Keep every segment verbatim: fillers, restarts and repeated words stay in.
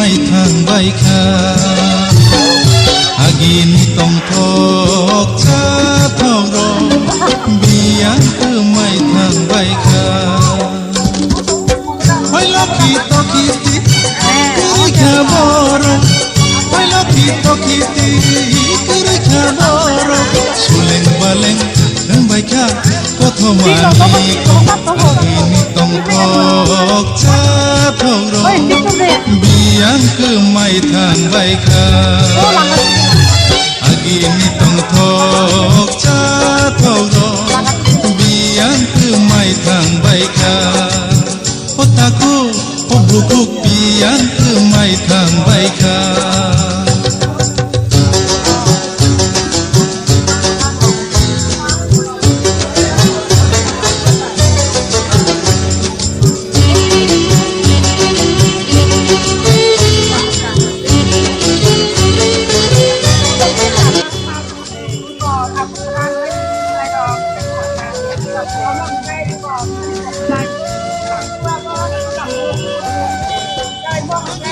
Thangbai kha. Agini tongthok chathok rok biyang kwmai thangbai kha. Hoi lokhi tokhi ti kwrwi kha borok. Hoi lokhi tokhi ti kwrwi kha borok. Suleng baleng wngbai kha kothomani kok. Agini tongthok chathok rok biyang kwmai thangbai kha. Agini tongthok chathok rok biyang kwmai thangbai kha. O takhuk, o bukhuk biyang kwmai thangbai kha.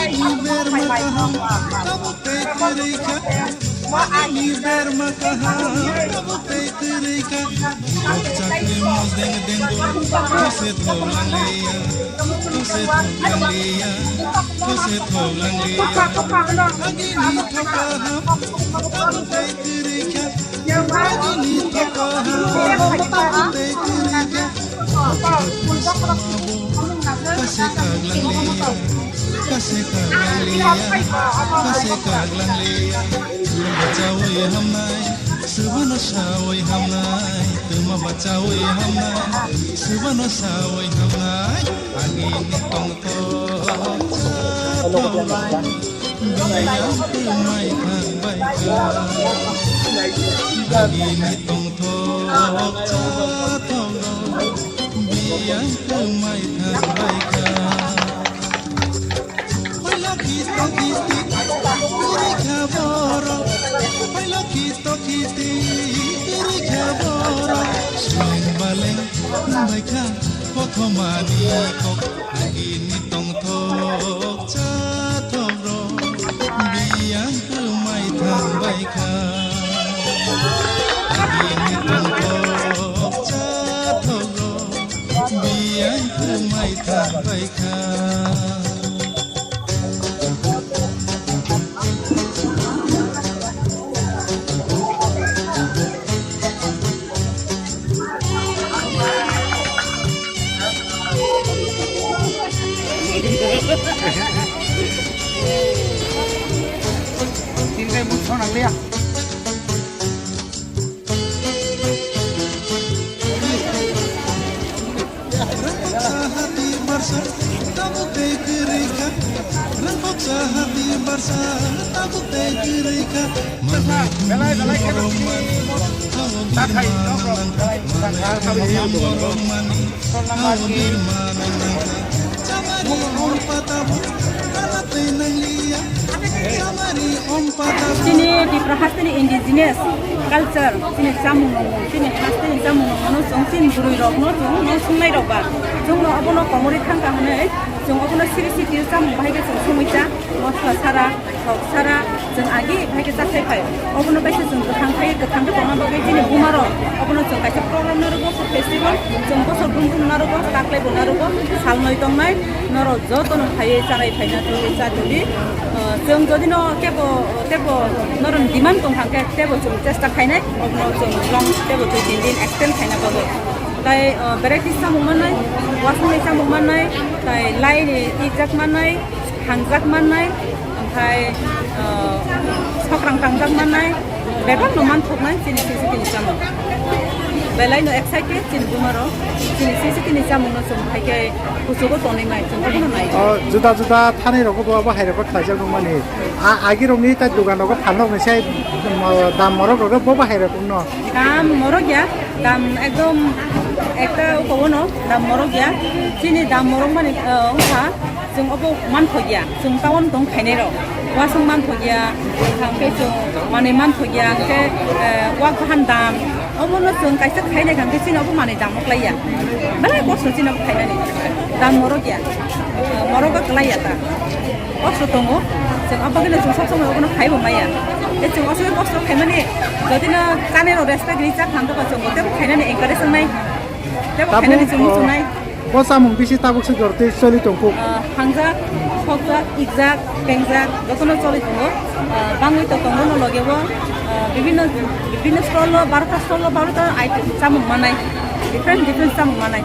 Ani berma kaham, abo tei kwrwi kha. Ani berma kaham, abo tei kwrwi kha. Bok chakli mos deng deng bo, kose thok langliya, kose thok langliya, kose thok langliya. Agini thok kaham, abo tei kwrwi kha. Agini thok kaham, abo tei kwrwi kha. Kase kaglangliya, kase kaglangliya, kase kaglangliya. Bachawi hamnai, swbano sawi hamnai. Twma bachawi hamnai, swbano sawi hamnai. Agini tongthok chathok rok biyang kwmai thangbai kha. Agini tongthok chathok rok biyang kwmai thangbai kha. Hoi lokhi tokhi ti kwrwi kha borok. Hoi lokhi tokhi ti kwrwi kha borok. Suleng baleng wngbai kha kothomani kok. Agini tongthok chathok rok biyang kwmai thangbai kha. Agini tongthok chathok rok biyang kwmai thangbai kha. Tinta mucho na lea. Rangkok sahati barsa tabuk tei kwrwi kha. Rangkok sahati barsa tabuk tei kwrwi kha. Belai belai khe takhai nok rok belai thang kha. Chamari om pata bo, kana tei nang liya. Chamari om pata bo. Chini Tipra hasteni indigenous culture, chini chamung nongmung, chini hasteni chamung nongmung no chwng chini bwrwi rok no chwng no sungnai rok ba. Chwng no obo no komorwi thang kha hwnwi, chwng obo no siri siri chamung bahai khe chwng sumui cha, mosla sara, thok sara, chwng agi bahai khe chakhai phai. Obo no kaisa chwng kwthang khai, kwthang khe tongna bagwi chini buma rok obo no chwng kaisa program no rwgo. Festival, chwng bosor brum brum narogo, taklai bo narogo, sal noi tongnai, norok joto no phaiwi chanai phaina twiwi cha twiwi. Ah, chwng jodi no tebo, tebo norok ni demand tong kha khe tebo chwng chesta khainai, obono chwng long tebo dui tin din extend khaina bagwi. Tai, ah, varieties chamung mannai, wasung ni chamung mannai, tai lai ni tikjak mannai, thangjak mannai, omohai, ah, sokrang tangjak mannai, bebak no manthoknai chini sisiki ni chamung. Belai no excited chini buma rok, chini sisiki ni chamung no chwng hai khe kuchugo tonwi mai, chwng obono nai. O, juda juda thani rogo bo abo hai rok khlaijak nung mani. A, agi rok ni tai dugan rogo phalnok ni sai, um, dam morok rok bo bo hai rok no. Dam morok ya, dam ekdom ekta uko no dam morok ya. Chini dam morok mani, uh, wngkha. Chwng obo manthokya, chwng town tong khainai rok, wasung manthokya, hwnkhe chwng manwi manthokya, hwnkhe, eh, wak bahan dam, omono chwng kaisa khainai hwnkhe chini obo manwi dam oklaiya, belai kosto chini obo khainani, dam morokya. Morogo kwlai ya ta. Kosto tongo. Chwng abagino chwng sob somoi obono khaibo maya. Tei chwng o somoi kosto khaimani jodi no chani rok respect ri chak thang tongkha chwng bo tebo khainani encourage wngnai. Tebo Tabuk, khainani chwng muchungnai. Bo samung bisi tabuk se jor tei choli tongkuk. Ah, hangjak, sokjak, ikjak, pengjak, jotono choli tongo. Ah, bangwi to tongo no loge bo. Ah, bibinno, bibinno stall o, barota stall o, barota item chamung manai. Different, different chamung manai.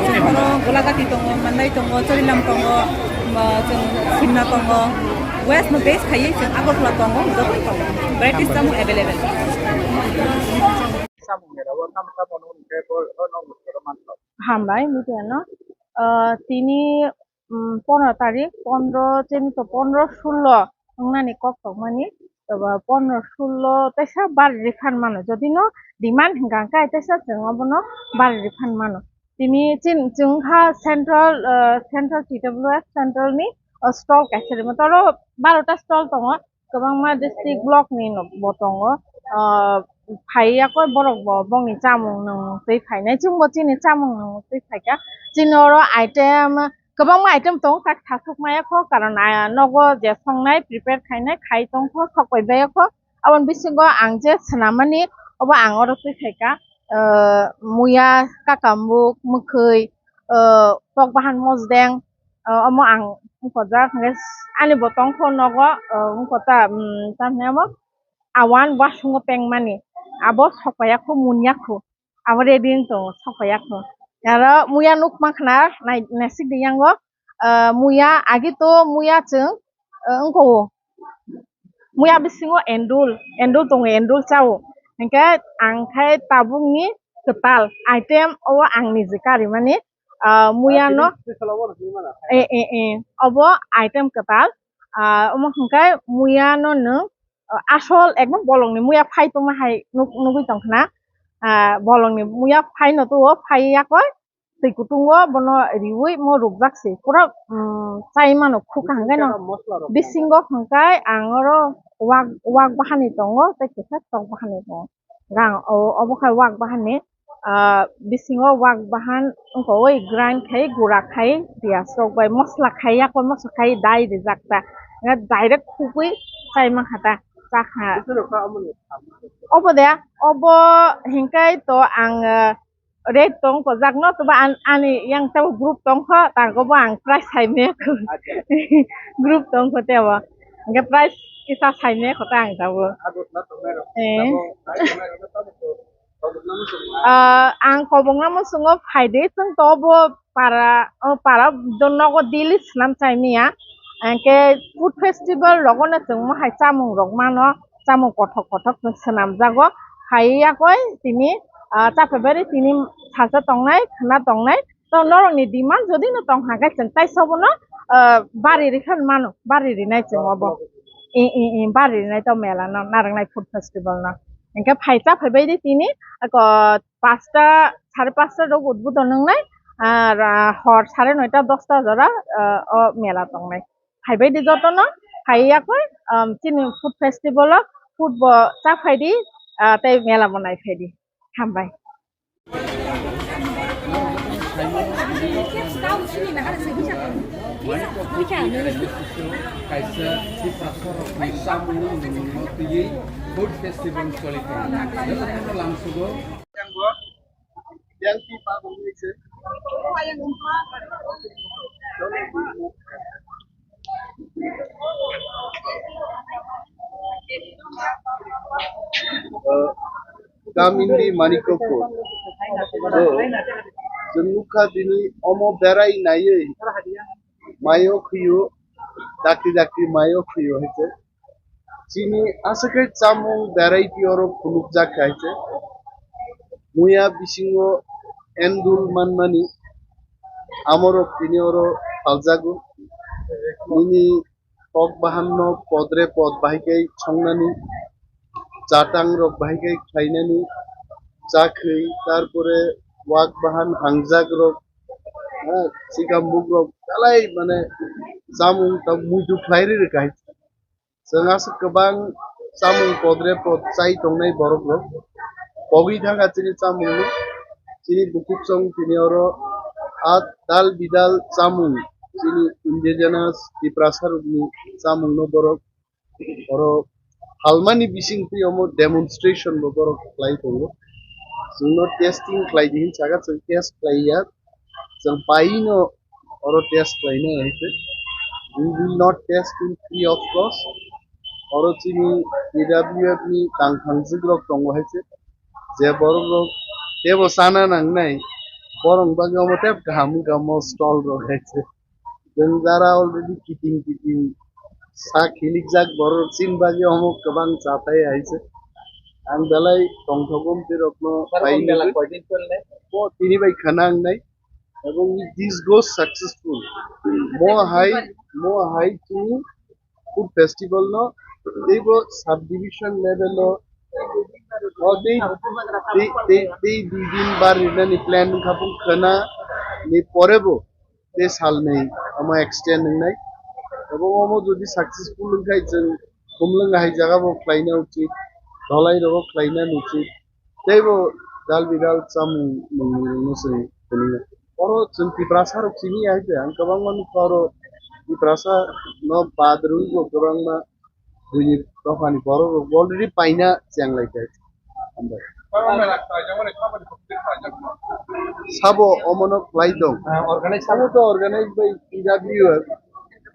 Chwng oro Golagati tongo, Mandai tongo, Chorilam tongo, ba chwng Simna tongo. West no base khaiwi chwng Agartala tongo, joto tongo. Varieties chamung available. Hambai, media no. Ah, tini, um, pondro tarik, pondro, chini to pondro, sullo, wngnani kok tongmani, eba pondro, sullo, teisa bari refund mano. Jodi no demand hingka hingka, teisa chwng obono bari refund mano. Tini chin, chwng kha central, ah, central T W F central ni, ah, stall kaisa rimo. Toro barota stall tongo. Kwbangma district block ni no bo tongo. Ah, phai yakoi borok bo bongni chamung nung twi phainai. Chwngbo chini chamung nung twi phaikha. Chini oro item, kwbangma item tongo, tak thasuk maya kho, karon, ah, nogo je songnai, prepare khainai, khai tongkho, sok bai bai kho. Aboni bisingo ang je swnamani, obo ang oro twi phaikha. Ah, muya, kakambuk, mwkhwi, ah, pok bahan mosdeng, ah, omo ang wngkojak, hwnkhe ani bo tongkho nogo, ah, wngkota, um, tamni amo awan wasungo pengmani, abo sokpaiya kho, munya kho, abo ready wng tongo, sokpaiya kho. Aro muya nuk mankha na, nai-, naisik di yango, ah, muya, agi to muya chwng, ah, wngko o. Muya bisingo endul, endul tongo, endul chao. Hingke ang khai tabukni kwtal item o ang niji karimani, ah, muya no, eh, eh, eh, obo item kwtal, ah, omo hingke muya no nwng, ah, asol ekdom bolongni muya phai tongma hai nuk-, nugui tongkhna, ah, bolongni muya phai no tuo, phai yakoi, twi kutungo bono riwi mo rukjak se. Pura, um, chai mano khuk hangkhe no. Bisingo hwnkhe ang oro wak, wak bahani tongo, tei kisa tok bahani tongo. Gang o, obo khai wak bahani, ah, bisingo wak bahan wngkha oi grind khai, gura khai, piyaj rok bai mosla khai, yakoi mosla khai dai rijak ta. Nga direct khukwi chai mankha ta, chakha. Obo de, obo hingkai to ang, ah, rate tong kojak no, tobo an-, ani yang tebo group tong kho, tago bo ang price sai me kho. Acha. Group tong kho tebo. Hingke price kisa sai me kho ta ang tabo. Agot na tong nai rok. Eh. Tabo, tabo, tabo, tabo, tabo, tabo, tabo, tabo. Ah, ang kobong na musungo phaide, chwng to bo para, o para do nogo daily swnam chai miya. Hingke food festival rogo no chwng mo hai chamung rok mano. Chamung kothok kothok chwng swnamjago. Phai yakoi tini, ah, chaphaibai tini salsa tongnai, khwna tongnai. To norokni demand jodi no tong hwnkhe chwng tai sobono, ah, bari rikha mano, bari rinai chwng obo. I, i, i, bari rinai to mela no, narwknai food festival no. Hingke phai chaphaibai di tini, ako pasta, sare pasta rok udbudon wngnai, ar, ah, hor sare noita, dosta jora, ah, o mela tongnai. Phaibai di jotono, phai yakoi, um, chini food festival o food bo cha phai di, ah, tei mela bo nai phai di. Hambai. Kaisa Tiprasa rokni samung nungmung twiwi food festival choli tongo. Jotono lamsugo. Kamindi Manikopur. So, chwng nukha tini omo berai naiwi mayo khwio, dakti dakti mayo khwio hai se. Chini aswk khe chamung variety oro phunukjak kha hai se. Muya bisingo endul manmani amorok tini oro phaljago. Nini kok bahanno podre pod bahai khe songnani, chatang rok bahai khe khlainani, chakhwi, tarpore wak bahan hangjak rok, ha, sikambuk rok belai mane chamung ta muitu khlai ri rwkha hai. Chwng aswk kwbang chamung podre pod chai tongnai borok rok. Pogwi thangkha chini chamung no. Chini bukhuk chwng tini oro A dal bidal chamung, chini indigenous Tiprasa rokni chamung no borok oro phalmani bising twi omo demonstration bo borok khlai tongo. Chwngno testing khlai di hin saka, chwng test khlai ya, chwng pai no oro test khlai nai hai se. We will not test in free of cost. Oro chini T W F ni tang thangjwk rok tongo hai se, je borok rok tebo sana nang nai, borok bagwi omo teb kaham wngkha omo stall rok hai se. Chwng jara already kiting kiting sa khilikjak borok chini bagwi omo kwbang chathai hai se. Ang belai tongthok bumtwi rokno pai nugwi. O tini bai khana wngnai. Ebong this goes successful. Mo hai, mo hai chini food festival no teibo subdivision level o, o tei, tei, tei, tei dui din bar rinani plan wngkha bung khana ni pore bo tei salnwi omo extend wngnai. Abo omo jodi successful wngkhai, chwng khumlwng hai jaga bo khlaina uchit, dholai rogo khlaina uchit, teibo dal bidal chamung nungni rwngno chwng phunuknai. Oro chwng Tiprasa rok simi hai se, ang kwbangma nukha oro Tiprasa no bad rwui bo kwbangma buini dophani borok rok already paina cheng lai kha. Hambai. Sabo omono khlai tong. Omo to organize by T W F,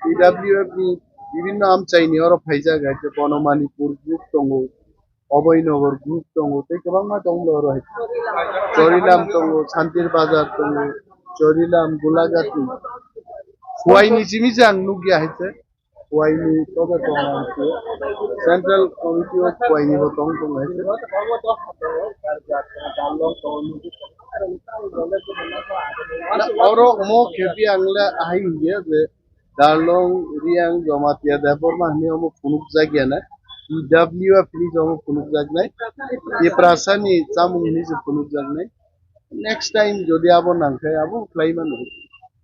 T W F ni bibinno amchaini oro phaijak, hai se Bono Manipur group tongo, Oboi Nagar group tongo, tei kwbangma tongo oro hai se. Chorilam tongo, Santir Bazar tongo, Chorilam, Gulagati. Khuaini simi je ang nukya hai se. Khuaini tobe tong ang se. Central Committee of Khuaini bo tong tong hai se. Oro omo khepi ang le ahai hiya je Darlong Riang Jamatia Debbarma hwnwi omo phunukjak ya na, T W F hwnwi omo phunukjak nai, Tiprasa ni chamung hwnwi se phunukjak nai. Next time jodi abo nangkhe abo khlai mano.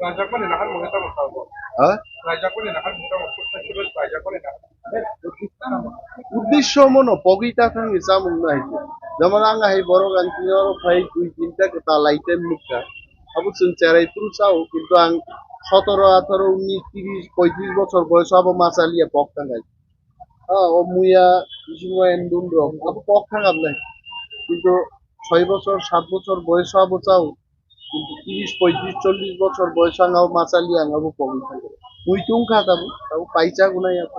Raijakmani nahar mungwi tamo sabo? Ha? Raijakmani nahar mungwi tamo? Food festival raijakmani nahar. Uddesho mono pogwi ta thangni chamung no hai se. Jemon ang hai borok ang tini oro phai dui tinta kwtal item nukha. Abo chwng cherai phuru chao, kintu ang sotoro, atharo, unis, tris, poitris bochor boyoso abo ma chaliya pok thang hai. Ha, o muya, bisingo endun rok, abo pok thang abnai. Kintu soi bochor, sat bochor boyoso abo chao. Kintu tris, poitris, chollis bochor boyoso ang abo ma chaliya, ang abo pogwi thang. Mui tungkha tabuk, tabuk paichago nai abo.